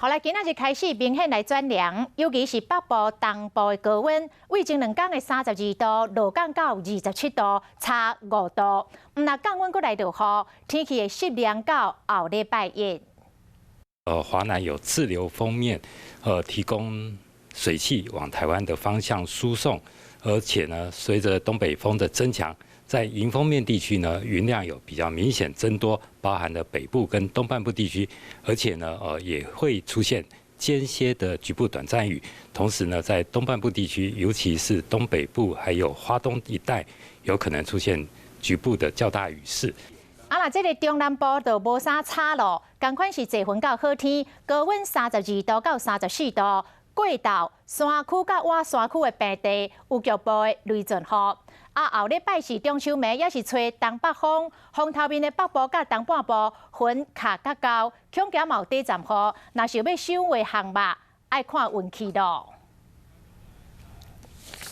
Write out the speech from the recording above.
好來，今仔日開始明顯來轉涼，尤其是北部、東部的高溫，為前兩工的32度落降到27度，差5度。毋若降溫閣來落雨，天氣會濕涼到後禮拜一。華南有滯留鋒面，提供水汽往台灣的方向輸送，而且呢，隨着東北風的增強，在迎風面地區呢，雲量有比較明顯增多，包含了北部跟東半部地區，而且呢，也會出現間歇的局部短暫雨。同時呢，在東半部地區，尤其是東北部還有花東一帶，有可能出現局部的較大雨勢。啊，若這个中南部就無啥差囉，仝款是濟雲到好天，高溫32度到34度。過晝山區佮倚山區的平地有局部的雷陣雨。啊，後禮拜四中秋暝也是吹東北風，風頭面的北部佮東半部雲較較厚，恐驚嘛有短暫雨。若想欲賞畫項目，愛看運氣囉。